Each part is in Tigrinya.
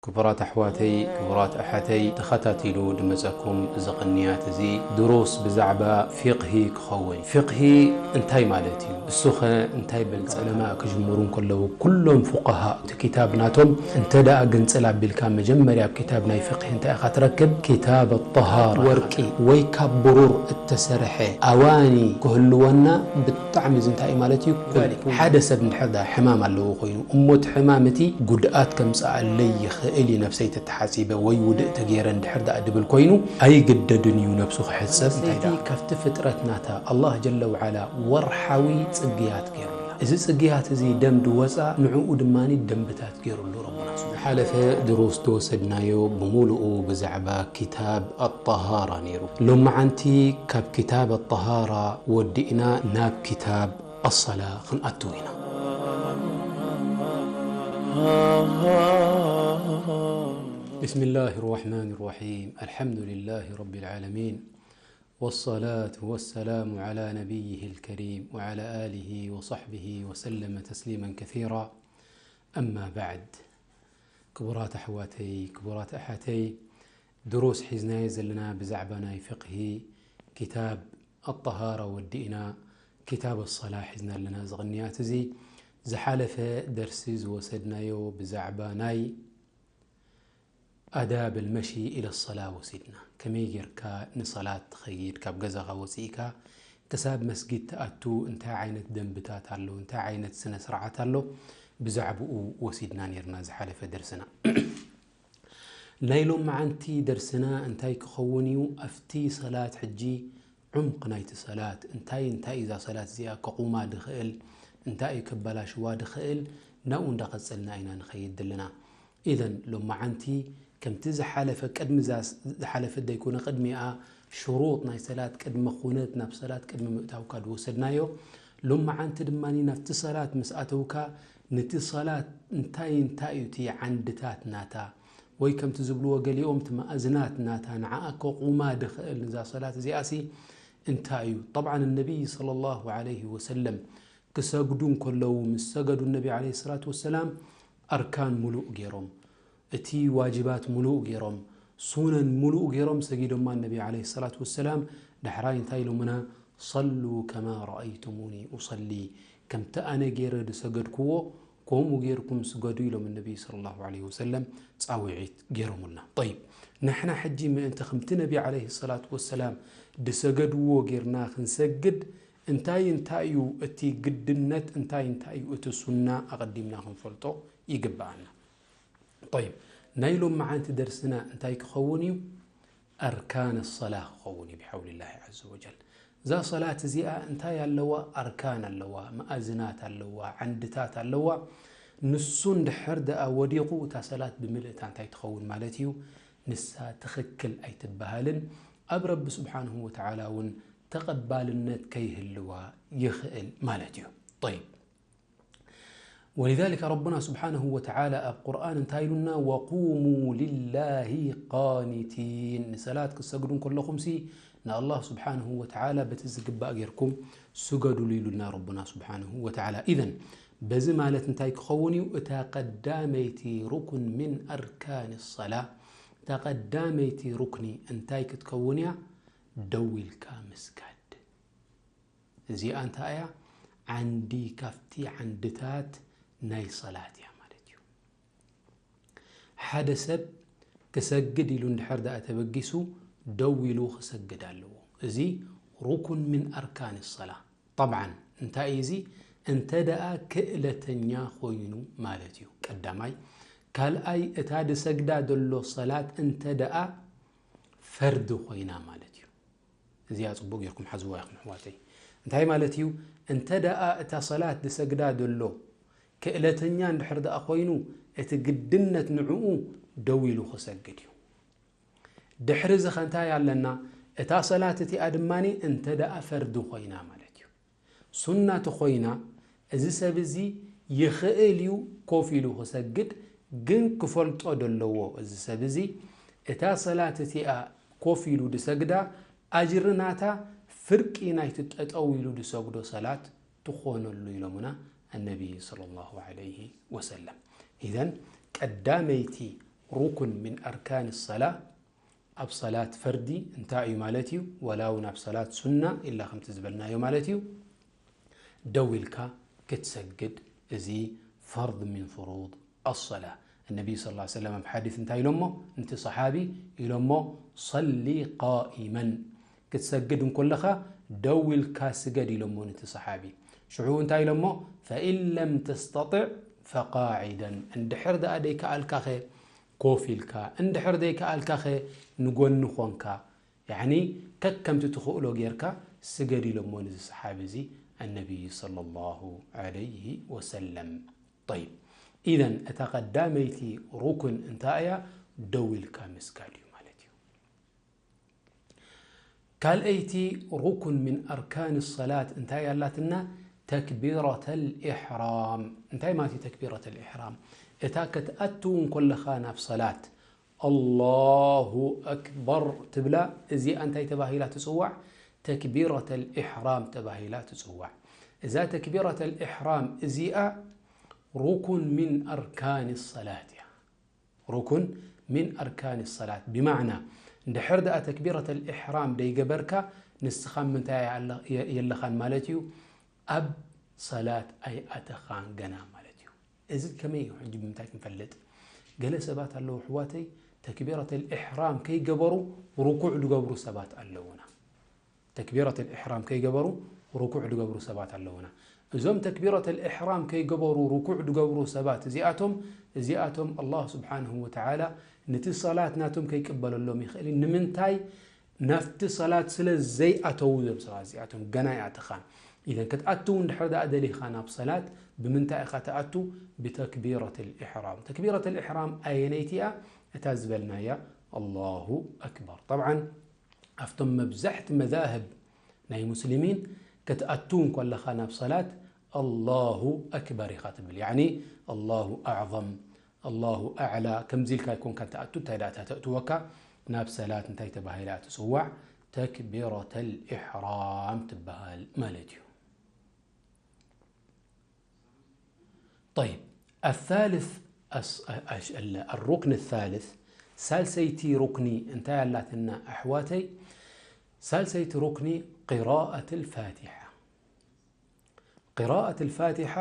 ክቡራት ኣሕዋተይ፣ ክቡራት ኣሓተይ፣ ተኸታቲሉ ድመጸኩም እዚ ቅንያት እዚ ድሩስ ብዛዕባ ፊቕሂ ክኸውን። ፊቕሂ እንታይ ማለት እዩ? እሱኸ እንታይ በል? ዑለማ ክጅምሩ እንከለዉ ኩሎም ፉቃሃ እቲ ኪታብ ናቶም እንተ ደኣ ግንጽል ኣቢልካ መጀመርያ ኣብ ኪታብ ናይ ፊቕሂ እንታይ ኢኻ ትረክብ? ኪታብ ኣጠሃራ። ወርቂ ወይ ካብ ብሩር እተሰርሐ ኣዋኒ ክህልወና ብጣዕሚ እዚ እንታይ እዩ ማለት እዩ? ዛሊክ ሓደ ሰብ እንድሕር ደኣ ሕማም ኣለዎ ኮይኑ እሞ እቲ ሕማም እቲ ጉድኣት ከምጽኣለይ ይኽእል እዩ ነብሰይ ተተሓጺበ ወይ ውድእ ተገይረ እንድሕር ደኣ ድብል ኮይኑ ኣይግደድን እዩ ነብሱ ክሕጸብ። እንታይ ደኣ ካብቲ ፍጥረት ናታ ኣላህ ጀለ ወዓላ ወርሓዊ ጽግያት ገይሩላ። እዚ ጽግያት እዚ ደም ድወጻ ንዕኡ ድማ ደንብታት ገይሩሉ ረቡና። ዝሓለፈ ድሩስ ዝወሰድናዮ ብምሉኡ ብዛዕባ ኪታብ ኣጠሃራ ነይሩ። ሎመዓንቲ ካብ ኪታብ ኣጠሃራ ወዲእና ናብ ኪታብ ኣሰላ ክንኣትው ኢና። بسم الله الرحمن الرحيم. الحمد لله رب العالمين. والصلاة والسلام على نبيه الكريم وعلى آله وصحبه وسلم تسليما كثيرا. أما بعد. ክቡራት ኣሕዋተይ፣ ክቡራት ኣሓተይ፣ ድሩስ ሒዝናዮ ዘለና ብዛዕባ ናይ ፍቕሂ ኪታብ ኣጠሃራ ወዲእና፣ ኪታብ ኣሰላ ሒዝና ኣለና። እዚ ቅንያት እዚ ዝሓለፈ ደርሲ ዝወሰድናዮ ብዛዕባ ናይ ኣዳብ ኣልመሺ ኢለ ሰላ ወሲድና። ከመይ ጌርካ ንሰላት ትኸይድ፣ ካብ ገዛኻ ወጺእካ ክሳብ መስጊድ ትኣቱ እንታይ ዓይነት ደንብታት ኣሎ፣ እንታይ ዓይነት ስነ ስርዓት ኣሎ፣ ብዛዕባኡ ወሲድና ኔርና ዝሓለፈ ደርስና። ናይ ሎመዓንቲ ደርስና እንታይ ክኸውን እዩ? ኣብቲ ሰላት ሕጂ ዑምቕ ናይቲ ሰላት፣ እንታይ እንታይ እዛ ሰላት እዚኣ ከቑማ ድኽእል፣ እንታይ እዩ ከበላሽዋ ድኽእል፣ ናብኡ እንዳቐጸልና ኢና ንኸይድ ዘለና። ኢዘን ሎመዓንቲ ከምቲ ዝሓለፈ፣ ቅድሚ እዛ ዝሓለፈት ደይኮነ ቅድሚኣ ሽሩጥ ናይ ሰላት ቅድመ ኩነት ናብ ሰላት ቅድሚ ምእታውካ ድወሰድናዮ፣ ሎመዓንቲ ድማ ናብቲ ሰላት ምስ ኣተውካ ነቲ ሰላት እንታይ እንታይ እዩ እቲ ዓንድታት ናታ ወይ ከምቲ ዝብልዎ ገሊኦም እቲ መኣዝናት ናታ ንዓኣ ከቑማ ድኽእል ንዛ ሰላት እዚኣሲ እንታይ እዩ? ጠብዓን ነቢይ ሰለላሁ ዐለይሂ ወሰለም ክሰግዱ እንከለዉ ምስ ሰገዱ ነቢ ዐለይሂ ሰላቱ ወሰላም ኣርካን ሙሉእ ገይሮም፣ እቲ ዋጅባት ሙሉእ ገይሮም፣ ሱነን ሙሉእ ገይሮም ሰጊዶማ ነቢ ዐለይሂ ሰላቱ ወሰላም። ዳሕራይ እንታይ ኢሎምና? "ሰሉ ከማ ረኣይቱሙኒ ኡሰሊ፣ ከምቲ ኣነ ገይረ ዝሰገድክዎ ከምኡ ገይርኩም ስገዱ" ኢሎም ነቢ ሰለላሁ ዐለይሂ ወሰለም ጻውዒት ገይሮሙልና። ጠይብ፣ ንሕና ሕጂ ምእንቲ ከምቲ ነቢ ዐለይሂ ሰላቱ ወሰላም ዝሰገድዎ ገይርና ክንሰግድ እንታይ እንታይ እዩ እቲ ግድነት፣ እንታይ እንታይ እዩ እቲ ሱና ኣቐዲምና ክንፈልጦ ይግብኣና። ጠይብ፣ ናይ ሎመዓንቲ ደርስና እንታይ ክኸውን እዩ? ኣርካን ሰላ ክኸውን እዩ ብሓውሊላሂ ዐዘ ወጀል። እዛ ሰላት እዚኣ እንታይ ኣለዋ? ኣርካን ኣለዋ፣ መኣዝናት ኣለዋ፣ ዓንድታት ኣለዋ። ንሱ እንድሕር ደኣ ወዲቑ እታ ሰላት ብምልእታ እንታይ ትኸውን ማለት እዩ? ንሳ ትኽክል ኣይትበሃልን። ኣብ ረቢ ስብሓንሁ ወተዓላ እውን ተቐባልነት ከይህልዋ ይኽእል ማለት እዩ። ጠይብ፣ ወሊዛሊከ ረቡና ስብሓንሁ ወተዓላ ኣብ ቁርኣን እንታይ ኢሉና? "ወቁሙ ሊላሂ ቃኒቲን፣ ንሰላት ክትሰግዱ እንከለኹምሲ ንኣላህ ስብሓንሁ ወተዓላ በቲ ዝግባእ ጌርኩም ስገዱሉ" ኢሉና ረቡና ስብሓንሁ ወተዓላ። ኢዘን በዚ ማለት እንታይ ክኸውን እዩ? እታ ቀዳመይቲ ሩክን ምን ኣርካን ሰላ፣ እታ ቀዳመይቲ ሩክኒ እንታይ ክትከውን እያ? ደው ኢልካ ምስጋድ። እዚኣ እንታይ እያ? ዓንዲ ካብቲ ዓንድታት ናይ ሰላት እያ ማለት እዩ። ሓደ ሰብ ክሰግድ ኢሉ እንድሕር ደኣ ተበጊሱ ደው ኢሉ ክሰግድ ኣለዎ። እዚ ሩኩን ምን ኣርካን ሰላ። ጠብዓን እንታይ እዩ እዚ? እንተ ደኣ ክእለተኛ ኮይኑ ማለት እዩ፣ ቀዳማይ። ካልኣይ፣ እታ ድሰግዳ ዘሎ ሰላት እንተ ደኣ ፈርዲ ኮይና ማለት እዩ። እዚኣ ጽቡቕ ጌርኩም ሓዝዋ ኢኹም ኣሕዋተይ። እንታይ ማለት እዩ? እንተ ደኣ እታ ሰላት ድሰግዳ ዘሎ ክእለተኛ እንድሕር ደኣ ኮይኑ፣ እቲ ግድነት ንዕኡ ደው ኢሉ ክሰግድ እዩ። ድሕሪ እዚ ኸ እንታይ ኣለና? እታ ሰላት እቲኣ ድማኒ እንተ ደኣ ፈርዲ ኮይና ማለት እዩ። ሱና ተኾይና፣ እዚ ሰብ እዚ ይኽእል እዩ ኮፍ ኢሉ ክሰግድ፣ ግን ክፈልጦ ደለዎ እዚ ሰብ እዚ፣ እታ ሰላት እቲኣ ኮፍ ኢሉ ድሰግዳ፣ ኣጅሪ ናታ ፍርቂ ናይቲ ጠጠው ኢሉ ድሰግዶ ሰላት ትኾነሉ ኢሎምና ኣነቢ ሰለላሁ ዐለይሂ ወሰለም። ኢዘን ቀዳመይቲ ሩኩን ምን ኣርካን ሰላ ኣብ ሰላት ፈርዲ እንታይ እዩ ማለት እዩ? ወላ እውን ኣብ ሰላት ሱና ኢላ ከምቲ ዝበልናዮ ማለት እዩ። ደው ኢልካ ክትሰግድ፣ እዚ ፈርድ ምን ፍሩድ ኣሰላ። ነቢይ ስ ሰለም ኣብ ሓዲስ እንታይ ኢሎሞ? ነቲ ሰሓቢ ኢሎሞ፣ ሰሊ ቃኢመን፣ ክትሰግድ እንኮለኻ ደው ኢልካ ስገድ ኢሎሞ ነቲ ሰሓቢ። ሽዑ እንታይ ኢሎሞ? ፈኢን ለም ተስተጢዕ ፈቃዒደን፣ እንድሕር ደኣ ደይከኣልካኸ ኮፍ ኢልካ፣ እንድሕር ደይከኣልካኸ ንጎኒ ኾንካ፣ ያዕኒ ከከምቲ ትኽእሎ ጌርካ ስገድ ኢሎሞ ነዚ ሰሓቢ እዚ ኣነቢይ ሰለላሁ ዐለይሂ ወሰለም። ጠይብ፣ ኢዘን እታ ቀዳመይቲ ሩክን እንታይ እያ? ደው ኢልካ ምስጋድ እዩ ማለት እዩ። ካልኣይቲ ሩክን ምን ኣርካን ሰላት እንታይ ኣላትና? ተክቢረተል ኢሕራም። እንታይ ማለት እዩ ተክቢረተል ኢሕራም? እታ ክትኣትው እንኮለኻ ናብ ሰላት ኣላሁ ኣክበር ትብላ፣ እዚኣ እንታይ ተባሂላ ትጽዋዕ? ተክቢረተል ኢሕራም ተባሂላ ትጽዋዕ። እዛ ተክቢረተል ኢሕራም እዚኣ ሩኩን ሚን ኣርካን ሰላት እያ። ሩኩን ሚን ኣርካን ሰላት፣ ብማዕና እንድሕር ደኣ ተክቢረተል ኢሕራም ደይገበርካ፣ ንስኻ ምንታይ ኣለ-፣ የ-፣ የለኻን ማለት እዩ፣ ኣብ ሰላት ኣይኣተኻን ገና ማለት እዩ። እዚ ከመይ እዩ ሕጂ ብምንታይ ክንፈልጥ? ገለ ሰባት ኣለዉ ኣሕዋተይ፣ ተክቢረተል ኢሕራም ከይገበሩ ርኩዕ ዝገብሩ ሰባት ኣለዉና። ተክቢረተል ኢሕራም ከይገበሩ ርኩዕ ዝገብሩ ሰባት ኣለዉና። እዞም ተክቢረተል ኢሕራም ከይገበሩ ርኩዕ ዝገብሩ ሰባት እዚኣቶም፣ እዚኣቶም ኣላህ ስብሓንሁ ወተዓላ ነቲ ሰላት ናቶም ከይቅበለሎም ይኽእል እዩ። ንምንታይ? ናብቲ ሰላት ስለ ዘይኣተዉ እዞም ሰባት እዚኣቶም ገና ኣይኣተኻን። ኢዘን ክትኣቱ እውን ድሕር ደኣ ደሊኻ ናብ ሰላት ብምንታይ ኢኻ ትኣቱ? ብተክቢረተል ኢሕራም። ተክቢረተል ኢሕራም ኣየነይቲ እያ? እታ ዝበልናያ ኣላሁ ኣክበር። ጠብዓን ኣብቶም መብዛሕቲ መዛህብ ናይ ሙስሊሚን ክትኣቱ እንኮለኻ ናብ ሰላት ኣላሁ ኣክበር ኢኻ ትብል። ያዕኒ ኣላሁ ኣዕዘም፣ ኣላሁ ኣዕላ ከምዚ ኢልካ ኣይኮንካ ትኣቱ። እንታይ ደኣ እታ ተእትወካ ናብ ሰላት እንታይ ተባሂላ ትጽዋዕ? ተክቢረተል ኢሕራም ትበሃል ማለት እዩ። طيب، الثالث، الس-، الش-، ال-، الركن الثالث، ሳልሰይቲ ሩክኒ እንታይ ኣላትና ኣሕዋተይ? ሳልሰይቲ ሩክኒ ቅራኣት ልፋቲሓ። ቅራኣት ልፋቲሓ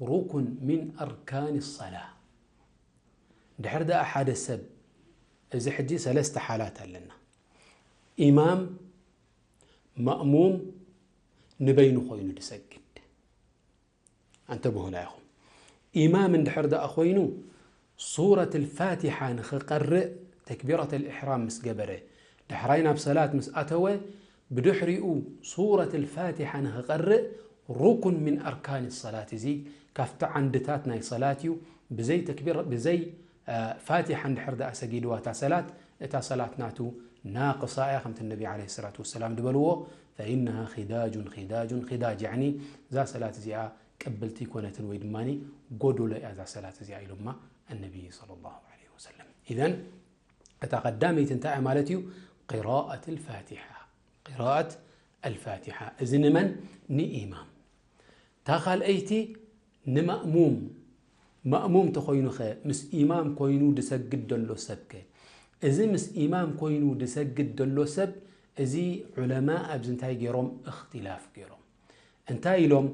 ሩኩን ሚን ኣርካን ሰላ። ድሕር ደኣ ሓደ ሰብ፣ እዚ ሕጂ ሰለስተ ሓላት ኣለና። ኢማም፣ ማእሙም፣ ንበይኑ ኮይኑ ድሰግድ። ኣንተብሁላ ኢኹም። ኢማም እንድሕር ደኣ ኮይኑ ሱረት ልፋቲሓ ንኽቐርእ ተክቢረት ልኢሕራም ምስ ገበረ፣ ዳሕራይ ናብ ሰላት ምስ ኣተወ፣ ብድሕሪኡ ሱረት ልፋቲሓ ንኽቐርእ ሩኩን ምን ኣርካን ሰላት፣ እዚ ካብቲ ዓንድታት ናይ ሰላት እዩ። ብዘይ ተክቢር፣ ብዘይ ፋቲሓ እንድሕር ደኣ ሰጊድዋ እታ ሰላት፣ እታ ሰላት ናቱ ናቅሳ እያ፣ ከምቲ ነቢ ዓለይሂ ሰላቱ ወሰላም ዝበልዎ፣ ፈኢነሃ ኺዳጁን ኺዳጁን ኺዳጅ፣ ያዕኒ እዛ ሰላት እዚኣ ቅብልቲ ኣይኮነትን ወይ ድማ ጎዶሎ እያ እዛ ሰላት እዚኣ ኢሎማ ኣነቢ ሰለላሁ ዐለይሂ ወሰለም። ኢዘን እታ ቀዳመይቲ እንታይ እያ ማለት እዩ? ቂራኣት ኣልፋቲሓ። ቂራኣት ኣልፋቲሓ። እዚ ንመን? ንኢማም። እታ ካልኣይቲ ንማእሙም። ማእሙም ተኾይኑኸ ምስ ኢማም ኮይኑ ድሰግድ ደሎ ሰብከ? እዚ ምስ ኢማም ኮይኑ ድሰግድ ደሎ ሰብ፣ እዚ ዑለማ ኣብዚ እንታይ ገይሮም? እኽትላፍ ገይሮም። እንታይ ኢሎም?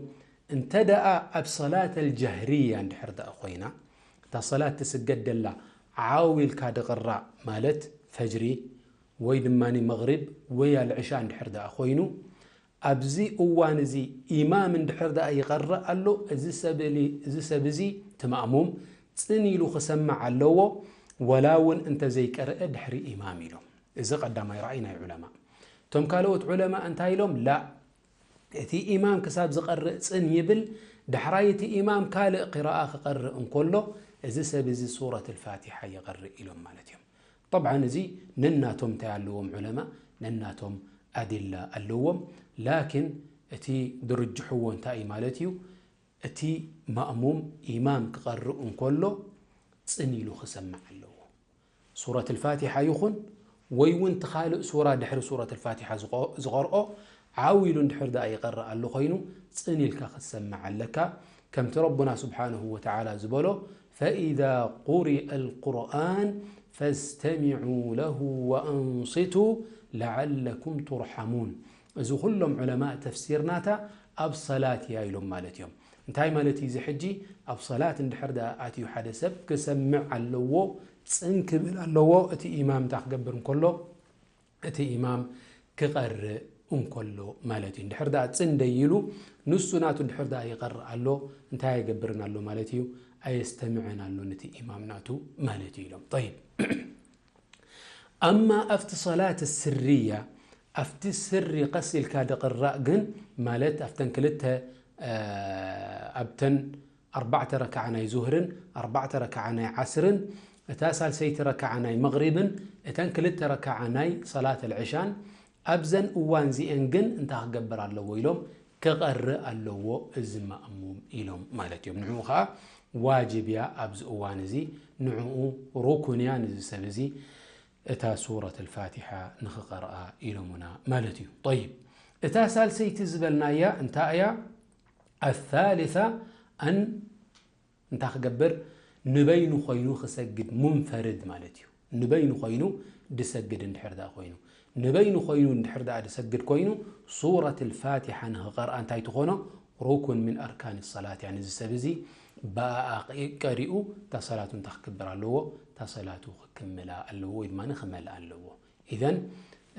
እንተ ደኣ ኣብ ሰላት ኣልጀህርያ እንድሕር ደኣ ኮይና፣ እታ ሰላት ትስገድ ደላ ዓው ኢልካ ድቕራእ ማለት ፈጅሪ ወይ ድማ መቕሪብ ወይ ኣልዕሻ እንድሕር ደኣ ኮይኑ፣ ኣብዚ እዋን እዚ ኢማም እንድሕር ደኣ ይቐርእ ኣሎ፣ እዚ ሰብ፣ እዚ ሰብ እዚ፣ እቲ ማእሙም፣ ጽን ኢሉ ክሰምዕ ኣለዎ፣ ወላ እውን እንተዘይቀርአ ድሕሪ ኢማም ኢሎም። እዚ ቀዳማይ ራእይ ናይ ዑለማ። እቶም ካልኦት ዑለማ እንታይ ኢሎም? ላእ፣ እቲ ኢማም ክሳብ ዝቐርእ ጽን ይብል፣ ዳሕራይ እቲ ኢማም ካልእ ቂራኣ ክቐርእ እንከሎ፣ እዚ ሰብ እዚ ሱረት ኣልፋቲሓ ይቐርእ ኢሎም ማለት እዮም። ጠብዓን እዚ ነናቶም እንታይ ኣለዎም ዑለማ፣ ነናቶም ኣዲላ ኣለዎም። ላኪን እቲ ድርጅሕዎ እንታይ እዩ ማለት እዩ? እቲ ማእሙም ኢማም ክቐርእ እንከሎ ጽን ኢሉ ክሰምዕ ኣለዎ። ሱረት ኣልፋቲሓ ይኹን ወይ እውን እቲ ካልእ ሱራ ድሕሪ ሱረት ኣልፋቲሓ ዝቆ-፣ ዝቐርኦ ዓው ኢሉ እንድሕር ደኣ ይቐርእ ኣሎ ኮይኑ ጽን ኢልካ ክትሰምዕ ኣለካ። ከምቲ ረቡና ስብሓንሁ ወተዓላ ዝበሎ፣ فإذا قرئ القرآن فاستمعوا له وأنصتوا لعلكم ترحمون። እዚ ኩሎም ዑለማእ ተፍሲር ናታ ኣብ ሰላት እያ ኢሎም ማለት እዮም። እንታይ ማለት እዩ እዚ ሕጂ? ኣብ ሰላት እንድሕር ደኣ ኣትዩ ሓደ ሰብ ክሰምዕ ኣለዎ፣ ጽን ክብል ኣለዎ። እቲ ኢማም እንታይ ክገብር እንከሎ፣ እቲ ኢማም ክቐርእ እንከሎ ማለት እዩ። እንድሕር ደኣ ጽን ደይሉ፣ ንሱ ናቱ እንድሕር ደኣ ይቐርእ ኣሎ፣ እንታይ ኣይገብርን ኣሎ ማለት እዩ? ኣየስተምዕን ኣሎ ነቲ ኢማም ናቱ ማለት እዩ ኢሎም። ጠይብ። ኣማ ኣብቲ ሰላት ስርያ፣ ኣብቲ ስሪ ቀስ ኢልካ ድቕራእ ግን፣ ማለት ኣብተን ክልተ፣ እ፣ ኣብተን ኣርባዕተ ረክዓ ናይ ዙህርን ኣርባዕተ ረክዓ ናይ ዓስርን፣ እታ ሳልሰይቲ ረክዓ ናይ መቕሪብን እተን ክልተ ረክዓ ናይ ሰላት ኣልዕሻን፣ ኣብዘን እዋን እዚኤን ግን እንታይ ክገብር ኣለዎ ኢሎም? ክቐርእ ኣለዎ እዚ ማእሙም ኢሎም ማለት እዮም። ንዕኡ ኸዓ ዋጅብ እያ ኣብዚ እዋን እዚ፣ ንዕኡ ሩኩን እያ ነዚ ሰብ እዚ እታ ሱረት ኣልፋቲሓ ንኽቐርኣ ኢሎሙና ማለት እዩ። ጠይብ፣ እታ ሳልሰይቲ ዝበልናያ እንታይ እያ? ኣሳሊሳ ኣን እንታይ ክገብር? ንበይኑ ኮይኑ ክሰግድ፣ ሙንፈርድ ማለት እዩ። ንበይኑ ኮይኑ ድሰግድ እንድሕር ደኣ ኮይኑ፣ ንበይኑ ኮይኑ እንድሕር ደኣ ድሰግድ ኮይኑ፣ ሱረት ኣልፋቲሓ ንኽቐርኣ እንታይ ትኾኖ? ሩኩን ምን ኣርካን ሰላት እያ። ነዚ ሰብ እዚ ብኣኣ ቀሪኡ እታ ሰላቱ እንታይ ክገብር ኣለዎ? እታ ሰላቱ ክክምላ ኣለዎ ወይ ድማ ክመልኣ ኣለዎ። ኢዘን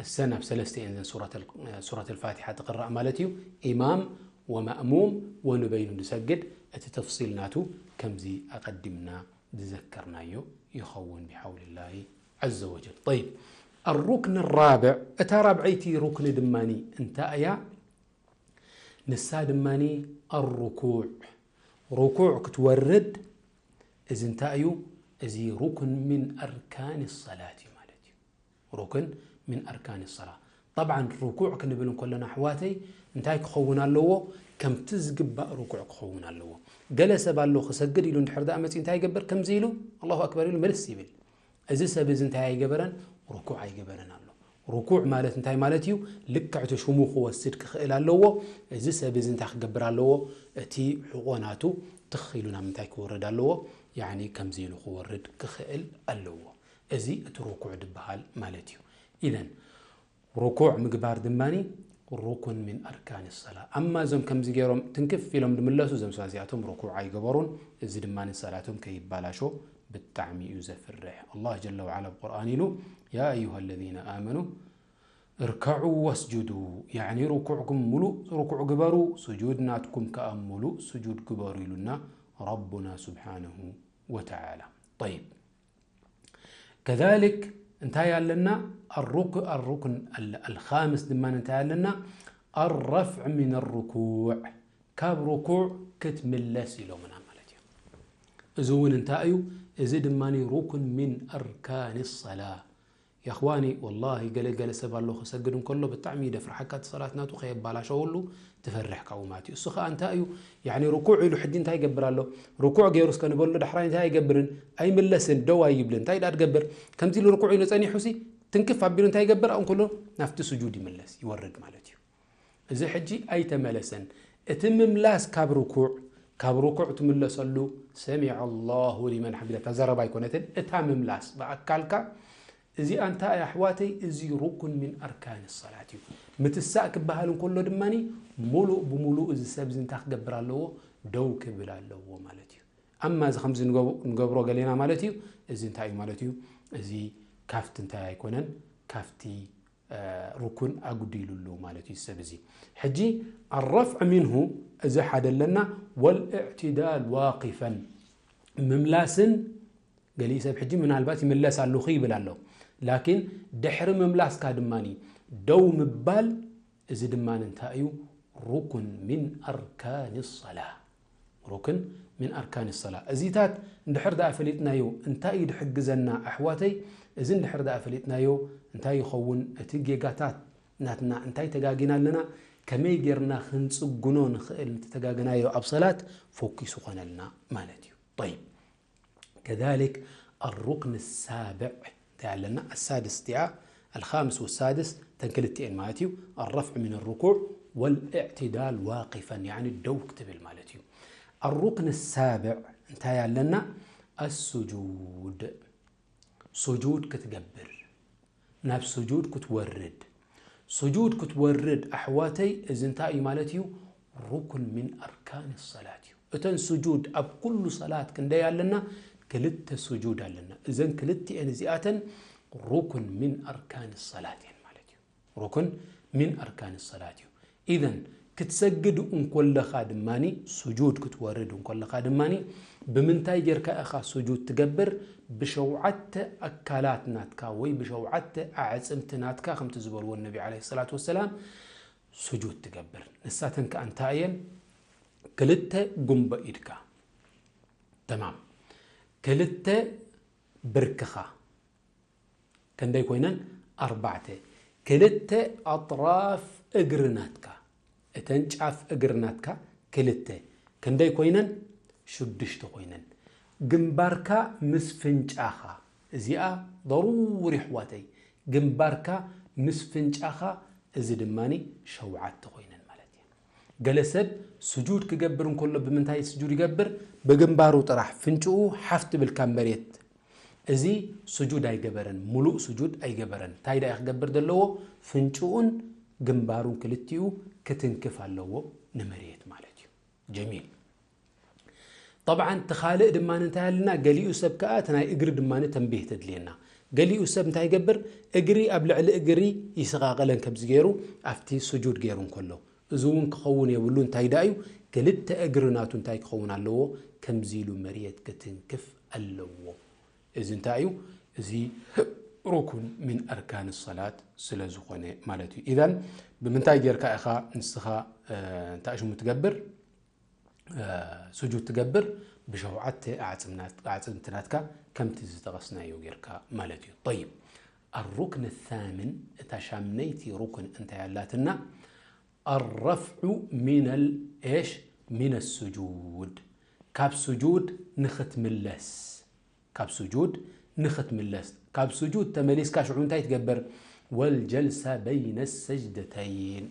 እሰን ኣብ ሰለስተ እየን እዘን ሱረት ኣል-፣ ሱረት ኣልፋቲሓ ትቕራእ ማለት እዩ። ኢማም ወማእሙም ወንበይኑ ዝሰግድ፣ እቲ ተፍሲል ናቱ ከምዚ ኣቐዲምና ዝዘከርናዮ ይኸውን ብሓውልላሂ ዐዘ ወጀል። ጠይብ፣ ኣሩክን ራብዕ፣ እታ ራብዐይቲ ሩክኒ ድማኒ እንታይ እያ? ንሳ ድማኒ ኣሩኩዕ፣ ሩኩዕ ክትወርድ። እዚ እንታይ እዩ? እዚ ሩክን ምን ኣርካን ሰላት እዩ ማለት እዩ። ሩክን ምን ኣርካን ሰላ። ጠብዓን ሩኩዕ ክንብል እንከለና ኣሕዋተይ እንታይ ክኸውን ኣለዎ? ከምቲ ዝግባእ ሩኩዕ ክኸውን ኣለዎ። ገለ ሰብ ኣሎ ክሰግድ ኢሉ እንድሕር ደኣ መፂኡ እንታይ ይገብር? ከምዚ ኢሉ ኣላሁ ኣክበር ኢሉ መልስ ይብል። እዚ ሰብ እዚ እንታይ ኣይገበረን? ሩኩዕ ኣይገበረን ኣሎ። ሩኩዕ ማለት እንታይ ማለት እዩ? ልክዕ እቲ ሽሙ ክወስድ ክኽእል ኣለዎ። እዚ ሰብ እዚ እንታይ ክገብር ኣለዎ? እቲ ሕቖ ናቱ ትኽ ኢሉ ናብ ምንታይ ክወርድ ኣለዎ? ያዕኒ ከምዚ ኢሉ ክወርድ ክኽእል ኣለዎ። እዚ እቲ ሩኩዕ ድበሃል ማለት እዩ። ኢዘን ሩኩዕ ምግባር ድማኒ ሩኩን ምን ኣርካን ሰላ። ኣማ እዞም ከምዚ ገይሮም ትንክፍ ኢሎም ድምለሱ፣ እዞም ሰባት እዚኣቶም ሩኩዕ ኣይገበሩን። እዚ ድማ ንሰላቶም ከይባላሾ ብጣዕሚ እዩ ዘፍርሕ። ኣላህ ጀለ ወዓላ ኣብ ቁርኣን ኢሉ፣ ያ ኣዩሃ ለዚነ ኣመኑ እርከዑ ወስጁዱ፣ ያዕኒ ርኩዕኩም ሙሉእ ርኩዕ ግበሩ፣ ስጁድ ናትኩም ከኣ ሙሉእ ስጁድ ግበሩ ኢሉና ረቡና ስብሓነሁ ወተዓላ። ጠይብ፣ ከዛሊክ እንታይ ኣለና? ኣሩክ-፣ ኣሩክን ኣል-፣ ኣልኻምስ ድማ እንታይ ኣለና? ኣረፍዕ ሚን ኣርኩዕ፣ ካብ ርኩዕ ክትምለስ ኢሎምና ማለት እዩ። እዚ እውን እንታይ እዩ? እዚ ድማ ሩክን ሚን ኣርካን ሰላ። ያኽዋኒ፣ ወላሂ፣ ገለ ገለ ሰብ ኣሎ፣ ክሰግድ እንከሎ ብጣዕሚ ይደፍርሓካ፣ እቲ ሰላት ናቱ ከየባላሸወሉ ትፈርሕ ካብኡ ማለት እዩ። እሱ ኸኣ እንታይ እዩ? ያዕኒ፣ ርኩዕ ኢሉ ሕጂ እንታይ ይገብር ኣሎ? ርኩዕ ገይሩ እስከ ንበሎ፣ ዳሕራይ እንታይ ኣይገብርን? ኣይምለስን፣ ደው ኣይብልን። እንታይ ደኣ ትገብር? ከምዚ ኢሉ ርኩዕ ኢሉ ጸኒሑሲ፣ ትንክፍ ኣቢሉ እንታይ ይገብር? ኣብኡ እንከሎ ናብቲ ስጁድ ይምለስ፣ ይወርድ ማለት እዩ። እዚ ሕጂ ኣይተመለሰን። እቲ ምምላስ ካብ ርኩዕ፣ ካብ ርኩዕ ትምለሰሉ፣ ሰሚዐ ኣላሁ ሊመን ሓሚዳ፣ እታ ዘረባ ኣይኮነትን፣ እታ ምምላስ ብኣካልካ፣ እዚኣ እንታይ እያ ኣሕዋተይ? እዚ ሩኩን ሚን ኣርካን ሰላት እዩ። ምትሳእ ክበሃል እንከሎ ድማኒ፣ ሙሉእ ብሙሉእ እዚ ሰብ እዚ እንታይ ክገብር ኣለዎ? ደው ክብል ኣለዎ ማለት እዩ። ኣማ እዚ ከምዚ ንገብ-፣ ንገብሮ ገሌና ማለት እዩ። እዚ እንታይ እዩ ማለት እዩ? እዚ ካብቲ እንታይ ኣይኮነን፣ ካብቲ፣ እ፣ ሩኩን ኣጉዲሉ ኣሎ ማለት እዩ ሰብ እዚ። ሕጂ ኣረፍዕ ሚንሁ፣ እዚ ሓደ ኣለና፣ ወልእዕትዳል ዋቂፈን፣ ምምላስን፣ ገሊኡ ሰብ ሕጂ ምናልባት ይምለስ ኣለኹ ይብል ኣሎ። ላኪን ድሕሪ ምምላስካ ድማኒ ደው ምባል፣ እዚ ድማ እንታይ እዩ? ሩኩን ሚን ኣርካን ሰላ። ሩክን ሚን ኣርካን ሰላ። እዚታት እንድሕር ደኣ ፈሊጥናዮ እንታይ እዩ ድሕግዘና ኣሕዋተይ? እዚ እንድሕር ደኣ ፈሊጥናዮ እንታይ ይኸውን? እቲ ጌጋታት ናትና እንታይ ተጋጊና ኣለና? ከመይ ጌርና ክንጽግኖ ንኽእል? ንተተጋገናዮ ኣብ ሰላት ፎኪስ ይኾነልና ማለት እዩ። ጠይብ። ከዛሊክ ኣሩክን ሳብዕ እንታይ ኣለና? ኣሳድስ እቲኣ፣ ኣልኻምስ ወሳድስ፣ ተን ክልቲኤን ማለት እዩ። ኣረፍዕ ሚን ርኩዕ ወልእዕትዳል ዋቂፈን፣ ያዕኒ ደው ክትብል ማለት እዩ። ኣሩክን ሳብዕ እንታይ ኣለና? السجود، ሱጁድ ክትገብር፣ ናብ ሱጁድ ክትወርድ። ሱጁድ ክትወርድ ኣሕዋተይ፣ እዚ እንታይ እዩ ማለት እዩ? ሩኩን ሚን ኣርካን ሰላት እዩ። እተን ሱጁድ ኣብ ኩሉ ሰላት ክንደይ ኣለና? ክልተ ሱጁድ ኣለና። እዘን ክልቲኤን እዚኣተን ሩኩን ሚን ኣርካን ሰላት እየን ማለት እዩ። ሩኩን ሚን ኣርካን ሰላት እዩ። ኢዘን ክትሰግድ እንኮለኻ ድማኒ፣ ሱጁድ ክትወርድ እንኮለኻ ድማኒ፣ ብምንታይ ጌርካ ኢኻ ሱጁድ ትገብር? ብሸውዓተ ኣካላት ናትካ ወይ ብሸውዓተ ኣዕጽምቲ ናትካ፣ ከምቲ ዝበልዎ ነቢ ዓለይሂ ሰላቱ ወሰላም፣ ሱጁድ ትገብር። ንሳተን ከኣ እንታይ እየን? ክልተ ጉንበ ኢድካ፣ ተማም፣ ክልተ ብርክኻ፣ ክንደይ ኮይነን? ኣርባዕተ። ክልተ ኣጥራፍ እግሪ ናትካ፣ እተን ጫፍ እግሪ ናትካ ክልተ፣ ክንደይ ኮይነን? ሽዱሽተ ኮይነን። ግንባርካ ምስ ፍንጫኻ፣ እዚኣ ضروري ኣሕዋተይ፣ ግንባርካ ምስ ፍንጫኻ፣ እዚ ድማኒ ሸውዓተ ኮይነን ማለት እየን። ገለ ሰብ ስጁድ ክገብር እንከሎ ብምንታይ ስጁድ ይገብር? ብግንባሩ ጥራሕ፣ ፍንጭኡ ሓፍ ትብል ካብ መሬት። እዚ ስጁድ ኣይገበረን፣ ሙሉእ ስጁድ ኣይገበረን። እንታይ ደኣ ክገብር ዘለዎ? ፍንጭኡን ግንባሩን ክልቲኡ ክትንክፍ ኣለዎ ንመሬት ማለት እዩ። ጀሚል። ጠብዓን፣ እቲ ካልእ ድማ እንታይ ኣለና? ገሊኡ ሰብ ከኣ፣ እቲ ናይ እግሪ ድማ ተንቢህ ተድልየና። ገሊኡ ሰብ እንታይ ይገብር? እግሪ ኣብ ልዕሊ እግሪ ይሰቓቐለን፣ ከምዚ ገይሩ ኣብቲ ስጁድ ገይሩ እንከሎ። እዚ እውን ክኸውን የብሉ። እንታይ ደኣ እዩ? ክልተ እግሪ ናቱ እንታይ ክኸውን ኣለዎ? ከምዚ ኢሉ መሬት ክትንክፍ ኣለዎ። እዚ እንታይ እዩ? እዚ ሩኩን ሚን ኣርካን ሰላት ስለ ዝኾነ ማለት እዩ። ኢዘን ብምንታይ ጌርካ ኢኻ ንስኻ፣ እ፣ እንታይ ሽሙ ትገብር? እ፣ ስጁድ ትገብር? ብሸውዓተ ኣዕጽምናት-፣ ኣዕጽምቲ ናትካ ከምቲ ዝጠቐስናዮ ጌርካ ማለት እዩ። ጠይብ፣ ኣሩክን ታምን፣ እታ ሻምነይቲ ሩክን እንታይ ኣላትና? ኣረፍዑ ሚነል ኤሽ? ሚነ ሱጁድ፣ ካብ ስጁድ ንኽትምለስ፣ ካብ ስጁድ ንኽትምለስ። ካብ ስጁድ ተመሊስካ ሽዑ እንታይ ትገብር? ወልጀልሳ በይነ ሰጅደተይን፣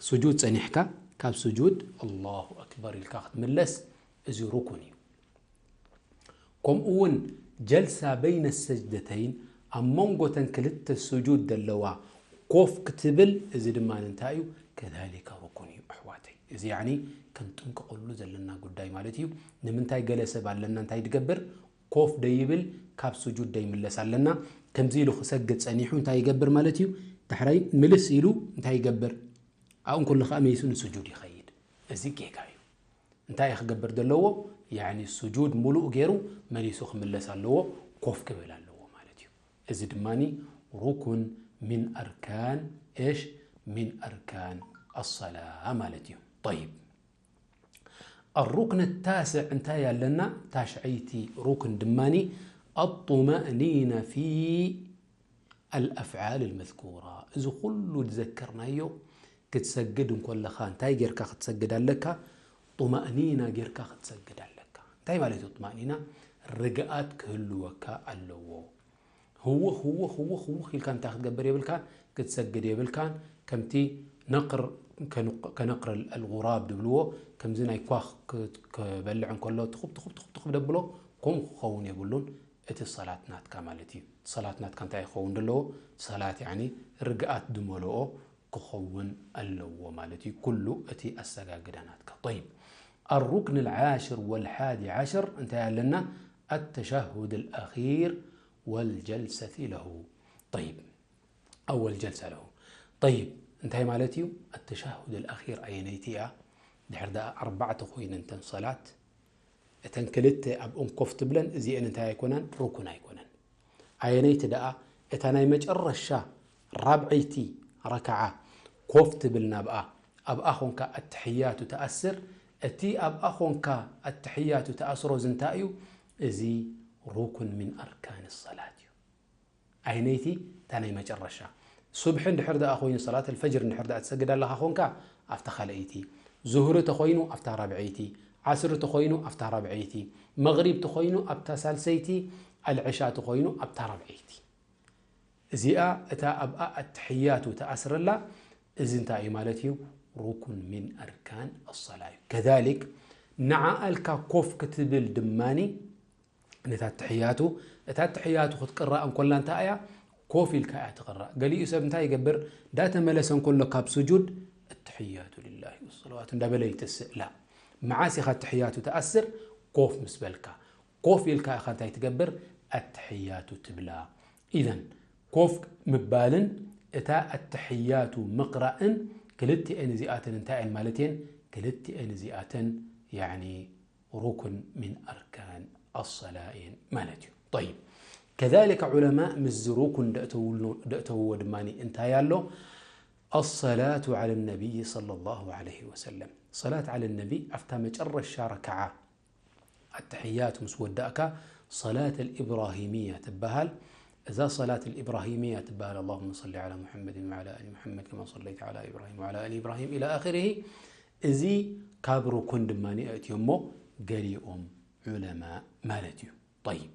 ስጁድ ጸኒሕካ ካብ ስጁድ ኣላሁ ኣክበር ኢልካ ክትምለስ፣ እዚ ሩኩን እዩ። ከምኡ እውን ጀልሳ በይነ ሰጅደተይን፣ ኣብ መንጎ ተን ክልተ ስጁድ ዘለዋ ኮፍ ክትብል፣ እዚ ድማ እንታይ እዩ? ከዛሊከ ሩኩን እዩ ኣሕዋተይ። እዚ ያዕኒ ክንጥንቀቐሉ ዘለና ጉዳይ ማለት እዩ። ንምንታይ ገለ ሰብ ኣለና እንታይ ድገብር? ኮፍ ደይብል፣ ካብ ስጁድ ደይምለስ ኣለና። ከምዚ ኢሉ ክሰግድ ጸኒሑ እንታይ ይገብር ማለት እዩ? ዳሕራይ ምልስ ኢሉ እንታይ ይገብር? ኣብኡ እንከሎ ከኣ መሊሱ ንስጁድ ይኸይድ። እዚ ጌጋ እዩ። እንታይ እዩ ክገብር ዘለዎ? ያዕኒ ስጁድ ሙሉእ ገይሩ መሊሱ ክምለስ ኣለዎ፣ ኮፍ ክብል ኣለዎ ማለት እዩ። እዚ ድማኒ ሩኩን ሚን ኣርካን ኤሽ? ሚን ኣርካን ኣሰላ ማለት እዩ። ጠይብ፣ ኣሩክን ታስዕ እንታይ ኣለና? ታሽዐይቲ ሩክን ድማኒ ኣጡማእኒና ፊ ኣልኣፍዓል ኣልመዝኩራ። እዚ ኩሉ ዝዘከርናዮ ክትሰግድ እንኮለኻ እንታይ ጌርካ ክትሰግድ ኣለካ? ጡማእኒና ጌርካ ክትሰግድ ኣለካ። እንታይ ማለት እዩ ጡማእኒና? ርግኣት ክህልወካ ኣለዎ። ህውኽ ህውኽ ህውኽ ህውኽ ኢልካ እንታይ ክትገብር የብልካን? ክትሰግድ የብልካን። ከምቲ ነቅር፣ ከንቅ-፣ ከነቅር ኣልጉራብ ድብልዎ፣ ከምዚ ናይ ኳኽ ክ-፣ ክበልዕ እንከሎ ትኹብ ትኹብ ትኹብ ትኹብ ደብሎ፣ ከምኡ ክኸውን የብሉን። እቲ ሰላት ናትካ ማለት እዩ። ሰላት ናትካ እንታይ ክኸውን ደለዎ? ሰላት ያዕኒ ርግኣት ድመልኦ ክኸውን ኣለዎ ማለት እዩ፣ ኩሉ እቲ ኣሰጋግዳ ናትካ። ጠይብ፣ ኣሩክን ልዓሽር ወልሓዲ ዓሽር እንታይ ኣለና? ኣተሻሁድ ልኣኺር ወልጀልሰቲ ለሁ። ጠይብ፣ ኣወል ጀልሰ ለሁ። ጠይብ፣ እንታይ ማለት እዩ? ኣተሻሁድ ልኣኺር ኣየነይቲ እያ? ድሕር ደኣ ኣርባዕተ ኮይነን ተን ሰላት፣ እተን ክልተ ኣብኡን ኮፍ ትብለን፣ እዚኤን እንታይ ኣይኮናን? ሩኩን ኣይኮነን። ኣየነይቲ ደኣ? እታ ናይ መጨረሻ ራብዐይቲ ረክዓ ኮፍ ትብል ናብኣ፣ ኣብኣ ኾንካ ኣትሕያቱ ትኣስር። እቲ ኣብኣ ኾንካ ኣትሕያቱ ትኣስሮ እዚ እንታይ እዩ? እዚ ሩኩን ሚን ኣርካን ሰላት እዩ። ኣይነይቲ እታ ናይ መጨረሻ። ሱብሒ እንድሕር ደኣ ኮይኑ፣ ሰላት ኣልፈጅር እንድሕር ደኣ ትሰግድ ኣለኻ ኾንካ፣ ኣብታ ካልኣይቲ። ዙህሪ ተኾይኑ፣ ኣብታ ራብዐይቲ። ዓስሪ ተኾይኑ፣ ኣብታ ራብዐይቲ። መግሪብ ተኾይኑ፣ ኣብታ ሳልሰይቲ። ኣልዕሻ ተኾይኑ፣ ኣብታ ራብዐይቲ። እዚኣ እታ ኣብኣ ኣትሕያቱ ተኣስረላ፣ እዚ እንታይ እዩ ማለት እዩ? ሩኩን ሚን ኣርካን ኣሰላ እዩ። ከዛሊክ፣ ንዓኣልካ ኮፍ ክትብል ድማኒ፣ ነታ ኣትሕያቱ፣ እታ ኣትሕያቱ ክትቅራእ እንኮላ እንታይ እያ? ኮፍ ኢልካ እያ ትቕራእ። ገሊኡ ሰብ እንታይ ይገብር? እንዳተመለሰ እንኮሎ ካብ ስጁድ፣ ኣትሕያቱ ሊላሂ ወሰለዋቱ እንዳበለ ይትስእ። ላ፣ መዓስ ኢኻ ኣትሕያቱ ትኣስር? ኮፍ ምስ በልካ። ኮፍ ኢልካ ኢኻ እንታይ ትገብር? ኣትሕያቱ ትብላ። ኢዘን ኮፍ ምባልን እታ ኣትሕያቱ ምቕራእን ክልቲኤን እዚኣተን እንታይ እየን ማለት እየን? ክልቲኤን እዚኣተን ያዕኒ ሩክን ሚን ኣርካን ኣሰላ እየን ማለት እዩ። ጠይብ፣ ከዛሊከ ዑለማእ ምስዚ ሩክን ደእተውሉ-፣ ደእተውዎ ድማ እንታይ ኣሎ? ኣሰላቱ ዓለ ነቢይ ሰለላሁ ዓለይሂ ወሰለም። ሰላት ዓለ ነቢይ ኣብታ መጨረሻ ረክዓ ኣተሕያት ምስ ወዳእካ ሰላት ኣልኢብራሂምያ ትበሃል። እዛ ሰላት ኣልኢብራሂምያ ትበሃል፣ اللهم صل على محمد وعلى آل محمد كما صليت على إبراهيم وعلى آل إبراهيم إلى آخره። እዚ ካብ ሩኩን ድማ ኣእትዮሞ ገሊኦም ዑለማ ማለት እዩ። ጠይብ፣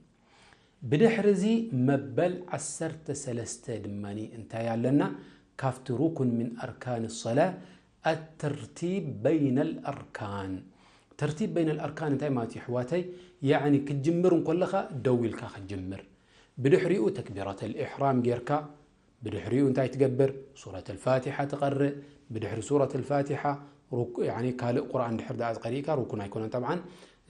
ብድሕሪ እዚ መበል ዓሰርተ ሰለስተ ድማ እንታይ ኣለና? ካብቲ ሩኩን ምን ኣርካን ሰላ ኣተርቲብ በይነል ኣርካን። ተርቲብ በይነል ኣርካን እንታይ ማለት እዩ ኣሕዋተይ? ያዕኒ ክትጅምር እንኮለኻ ደው ኢልካ ክትጅምር። ብድሕሪኡ ተክቢረተል ኢሕራም ጌርካ፣ ብድሕሪኡ እንታይ ትገብር? ሱረተል ፋቲሓ ትቐርእ። ብድሕሪ ሱረተል ፋቲሓ ሩኩ-፣ ያዕኒ ካልእ ቁርኣን ድሕር ደኣ ቀሪእካ፣ ሩኩን ኣይኮነን ጠብዓን፣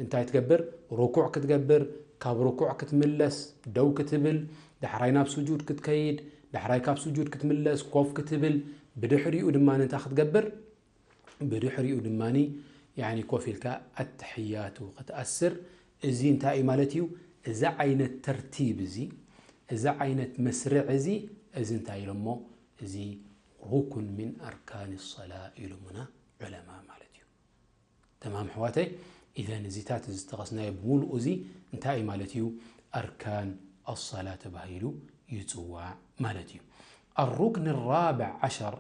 እንታይ ትገብር? ሩኩዕ ክትገብር፣ ካብ ሩኩዕ ክትምለስ፣ ደው ክትብል፣ ዳሕራይ ናብ ስጁድ ክትከይድ፣ ዳሕራይ ካብ ስጁድ ክትምለስ፣ ኮፍ ክትብል፣ ብድሕሪኡ ድማ እንታይ ክትገብር? ብድሕሪኡ ድማ ያኒ ኮፍ ኢልካ ኣተሕያቱ ክትኣስር። እዚ እንታይ እዩ ማለት እዩ? እዚ ዓይነት ተርቲብ እዚ፣ እዚ ዓይነት መስርዕ እዚ፣ እዚ እንታይ ኢሎሞ? እዚ ሩኩን ሚን ኣርካን ሰላ ኢሎሙና ዑለማ ማለት እዩ። ተማም ኣሕዋተይ፣ ኢዘን እዚታት እዚ ዝጠቐስናዮ ብምሉኡ እዚ እንታይ እዩ ማለት እዩ? ኣርካን ኣሰላ ተባሂሉ ይጽዋዕ ማለት እዩ። ኣሩክን ራብዕ ዓሸር፣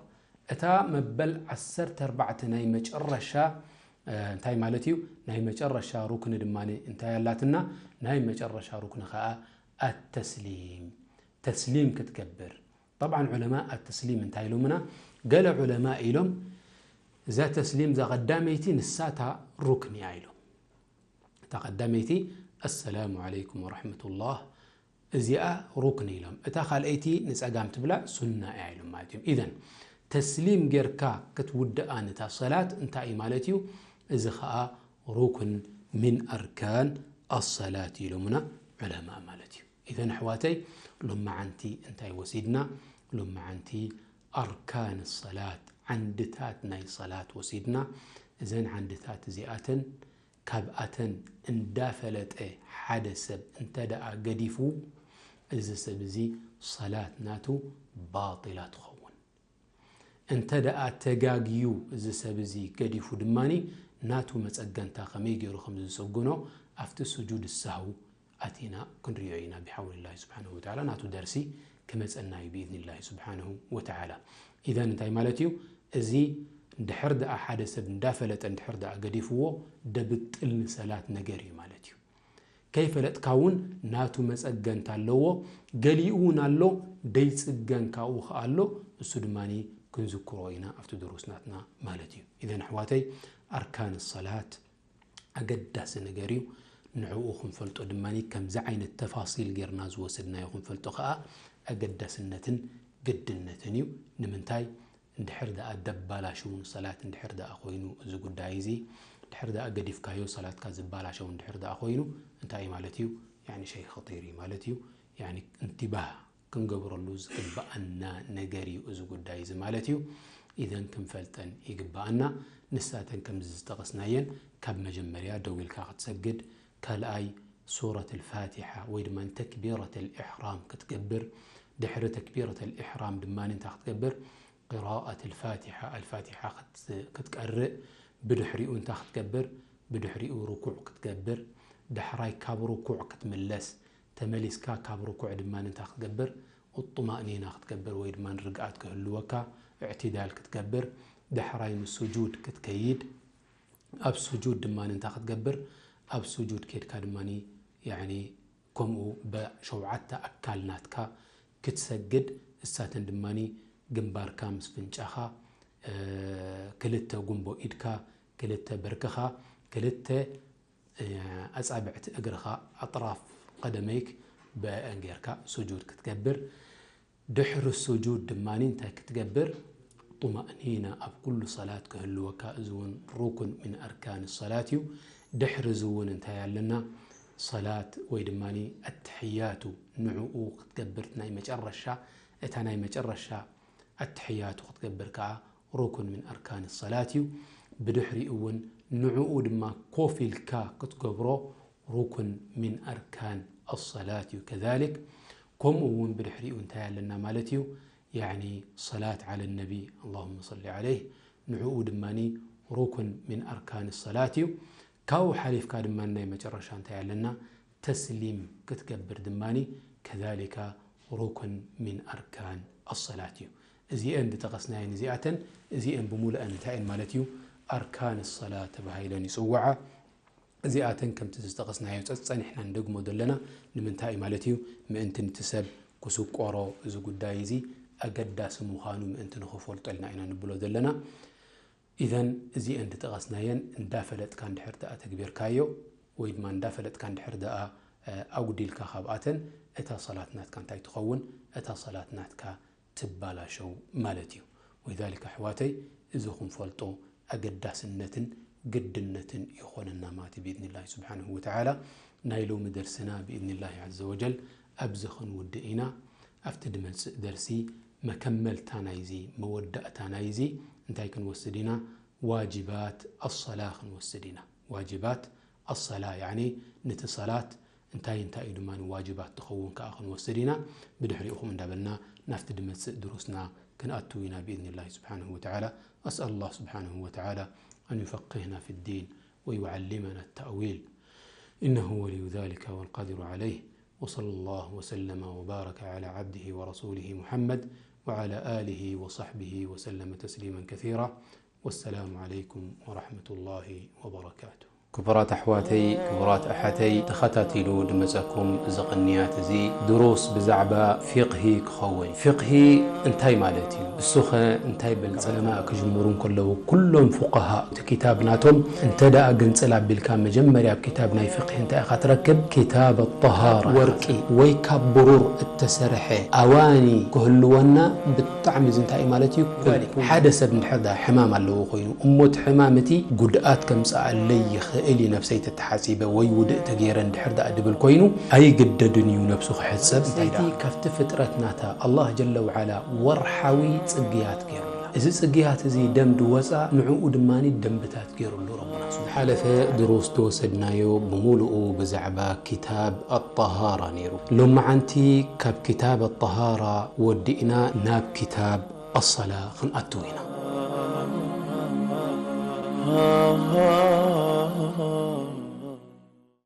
እታ መበል ዓሰርተ ኣርባዕተ ናይ መጨረሻ፣ እ፣ እንታይ ማለት እዩ? ናይ መጨረሻ ሩክኒ ድማ እንታይ ኣላትና? ናይ መጨረሻ ሩክኒ ኸኣ ኣተስሊም፣ ተስሊም ክትገብር። ጠብዓን ዑለማ ኣተስሊም እንታይ ኢሎምና? ገለ ዑለማ ኢሎም እዛ ተስሊም እዛ ቀዳመይቲ ንሳታ ሩክን እያ ኢሎም። እታ ቀዳመይቲ ኣሰላሙ ዓለይኩም ወረሕመቱላህ እዚኣ ሩክን ኢሎም። እታ ካልኣይቲ ንጸጋም ትብላ ሱና እያ ኢሎም ማለት እዮም። ኢዘን ተስሊም ጌርካ ክትውድኣ ነታ ሰላት እንታይ እዩ ማለት እዩ? እዚ ኸኣ ሩክን ሚን ኣርካን ኣሰላት ኢሎምና ዑለማ ማለት እዩ። ኢዘን ኣሕዋተይ፣ ሎመዓንቲ እንታይ ወሲድና? ሎመዓንቲ ኣርካን ሰላት፣ ዓንድታት ናይ ሰላት ወሲድና። እዘን ዓንድታት እዚኣተን፣ ካብኣተን እንዳፈለጠ ሓደ ሰብ እንተ ደኣ ገዲፉ፣ እዚ ሰብ እዚ ሰላት ናቱ ባጢላ ትኸውን። እንተ ደኣ ተጋግዩ እዚ ሰብ እዚ ገዲፉ ድማኒ፣ ናቱ መጸገንታ ከመይ ገይሩ ከም ዝጽግኖ ኣብቲ ስጁድ ሳህው ኣቲና ክንሪኦ ኢና ብሓውሊላሂ ስብሓነሁ ወተዓላ። ናቱ ደርሲ ክመጸና እዩ ብኢዝኒላሂ ስብሓነሁ ወተዓላ። ኢዘን እንታይ ማለት እዩ? እዚ እንድሕር ደኣ ሓደ ሰብ እንዳፈለጠ እንድሕር ደኣ ገዲፍዎ፣ ደብጥል ንሰላት ነገር እዩ ማለት እዩ። ከይፈለጥካ እውን ናቱ መጸገንታ ኣለዎ። ገሊኡ እውን ኣሎ፣ ደይጽገን ካብኡ ኸኣ ኣሎ። እሱ ድማኒ ክንዝክሮ ኢና ኣብቲ ድሩስ ናትና ማለት እዩ። ኢዘን ኣሕዋተይ፣ ኣርካን ሰላት ኣገዳሲ ነገር እዩ። ንዕኡ ክንፈልጦ ድማኒ ከምዚ ዓይነት ተፋሲል ጌርና ዝወሰድናዮ ክንፈልጦ ኸኣ ኣገዳስነትን ግድነትን እዩ። ንምንታይ? እንድሕር ደኣ ደባላሽውን ሰላት እንድሕር ደኣ ኮይኑ፣ እዚ ጉዳይ እዚ እንድሕር ደኣ ገዲፍካዮ ሰላትካ ዝበላሸው እንድሕር ደኣ ኮይኑ፣ እንታይ እዩ ማለት እዩ? ያኒ ሸይ ኸጢር እዩ ማለት እዩ። ያኒ እንትባህ ክንገብረሉ ዝግብኣና ነገር እዩ እዚ ጉዳይ እዚ ማለት እዩ። ኢዘን ክንፈልጠን ይግብኣና። ንሳተን ከምዚ ዝጠቐስናየን፣ ካብ መጀመርያ ደው ኢልካ ክትሰግድ፣ ካልኣይ ሱረት ኣልፋቲሓ ወይ ድማ ተክቢረት ኣልኢሕራም ክትገብር፣ ድሕሪ ተክቢረት ኣልኢሕራም ድማ እንታይ ክትገብር? ቅራኣት ኣልፋቲሓ፣ ኣልፋቲሓ ክት-፣ ክትቀርእ፣ ብድሕሪኡ እንታይ ክትገብር? ብድሕሪኡ ርኩዕ ክትገብር፣ ዳሕራይ ካብ ርኩዕ ክትምለስ፣ ተመሊስካ ካብ ርኩዕ ድማ እንታይ ክትገብር? ጡማእኒና ክትገብር ወይ ድማ ርግኣት ክህልወካ፣ እዕትዳል ክትገብር፣ ዳሕራይ ንስጁድ ክትከይድ፣ ኣብ ስጁድ ድማ እንታይ ክትገብር? ኣብ ስጁድ ኬድካ ድማ ያኒ ከምኡ ብሸውዓተ ኣካል ናትካ ክትሰግድ፣ እሳተን ድማኒ ግንባርካ ምስ ፍንጫኻ፣ እ፣ ክልተ ጉንቦ ኢድካ፣ ክልተ ብርክኻ፣ ክልተ፣ እ፣ ኣጻብዕቲ እግርኻ፣ ኣጥራፍ ቀደመይክ ብኣን ጌርካ ስጁድ ክትገብር። ድሕሪ ስጁድ ድማ እንታይ ክትገብር? ጡማእኒና ኣብ ኩሉ ሰላት ክህልወካ፣ እዚ እውን ሩኩን ምን ኣርካን ሰላት እዩ። ድሕሪ እዚ እውን እንታይ ኣለና? ሰላት ወይ ድማ ኣትሕያቱ ንዕኡ ክትገብር፣ ናይ መጨረሻ፣ እታ ናይ መጨረሻ ኣትሕያቱ ክትገብር ከዓ ሩኩን ምን ኣርካን ሰላት እዩ። ብድሕሪኡ እውን ንዕኡ ድማ ኮፍ ኢልካ ክትገብሮ ሩኩን ምን ኣርካን ኣሰላት እዩ። ከዛሊክ ከምኡ እውን ብድሕሪኡ እንታይ ኣለና ማለት እዩ? ያዕኒ ሰላት ዓለ ነቢ፣ ኣላሁመ ሰሊ ዓለይህ፣ ንዕኡ ድማ ሩኩን ምን ኣርካን ሰላት እዩ። ካብኡ ሓሊፍካ ድማ ናይ መጨረሻ እንታይ ኣለና? ተስሊም ክትገብር ድማ ከዛሊካ ሩኩን ምን ኣርካን ኣሰላት እዩ። እዚአን ዝጠቐስናየን እዚኣተን፣ እዚአን ብምሉአን እንታይ እየን ማለት እዩ? ኣርካን ሰላት ተባሂለን ይጽውዓ። እዚኣተን ከምቲ ዝጠቐስናዮ ጸጸኒሕና ንደግሞ ዘለና ንምንታይ እዩ ማለት እዩ? ምእንቲ ነቲ ሰብ ክስቆሮ፣ እዚ ጉዳይ እዚ ኣገዳሲ ምዃኑ ምእንቲ ንኽፈልጦ ኢልና ኢና ንብሎ ዘለና። ኢዘን እዚአን ዝጠቐስናየን እንዳፈለጥካ እንድሕር ደኣ ተግቢርካዮ ወይ ድማ እንዳፈለጥካ እንድሕር ደኣ፣ እ፣ ኣጉዲልካ ካብኣተን፣ እታ ሰላት ናትካ እንታይ ትኸውን? እታ ሰላት ናትካ ትባላሸው ማለት እዩ። ወሊዛሊክ ኣሕዋተይ፣ እዚ ክንፈልጦ ኣገዳስነትን ግድነትን ይኾነና ማለት እዩ ብኢዝኒላሂ ስብሓንሁ ወተዓላ። ናይ ሎሚ ደርስና ብኢዝኒላሂ ዐዘ ወጀል ኣብዚ ክንውድእ ኢና። ኣብቲ ድመጽእ ደርሲ መከመልታ ናይዚ፣ መወዳእታ ናይዚ እንታይ ክንወስድ ኢና? ዋጅባት ኣሰላ ክንወስድ ኢና። ዋጅባት ኣሰላ፣ ያዕኒ ነቲ ሰላት እንታይ እንታይ እዩ ድማ ዋጅባት ትኸውን ከኣ ክንወስድ ኢና። ብድሕሪኡ ከምኡ እንዳበልና ናብቲ ድመጽእ ድሩስና ክንኣቱ ኢና ብኢዝኒላሂ ስብሓንሁ ወተዓላ። أسأل الله سبحانه وتعالى أن يفقهنا في الدين ويعلمنا التأويل، إنه ولي ذلك والقادر عليه. وصلى الله وسلم وبارك على عبده ورسوله محمد وعلى آله وصحبه وسلم تسليما كثيرا. والسلام عليكم ورحمة الله وبركاته. ክቡራት ኣሕዋተይ፣ ክቡራት ኣሓተይ፣ ተኸታቲሉ ድመጸኩም እዚ ቅንያት እዚ ድሩስ ብዛዕባ ፊቕሂ ክኸውን። ፊቕሂ እንታይ ማለት እዩ? እሱኸ እንታይ በል? ዑለማ ክጅምሩ እንከለዉ፣ ኩሎም ፉቃሃ እቲ ኪታብ ናቶም እንተ ደኣ ግንጽል ኣቢልካ፣ መጀመርያ ኣብ ኪታብ ናይ ፊቕሂ እንታይ ኢኻ ትረክብ? ኪታብ ጠሃራ። ወርቂ ወይ ካብ ብሩር እተሰርሐ ኣዋኒ ክህልወና ብጣዕሚ እዚ እንታይ እዩ ማለት እዩ? ኩል። ሓደ ሰብ እንድሕር ደኣ ሕማም ኣለዎ ኮይኑ፣ እሞ እቲ ሕማም እቲ ጉድኣት ከምጽኣለይ ይኽእል እዩ፣ ነብሰይ ተተሓጺበ ወይ ውድእ ተገይረ እንድሕር ደኣ ድብል ኮይኑ፣ ኣይግደድን እዩ ነብሱ ክሕጸብ። እንታይ ደኣ? ካብቲ ፍጥረት ናታ ኣላህ ጀለ ወዓላ ወርሓዊ ጽግያት ገይሩልና። እዚ ጽግያት እዚ ደም ድወጻ፣ ንዕኡ ድማ ደንብታት ገይሩሉ ረቡና። ዝሓለፈ ድሩስ ዝወሰድናዮ ብምሉኡ ብዛዕባ ኪታብ ኣጠሃራ ነይሩ። ሎማዓንቲ ካብ ኪታብ ኣጠሃራ ወዲእና ናብ ኪታብ ኣሰላ ክንኣትው ኢና።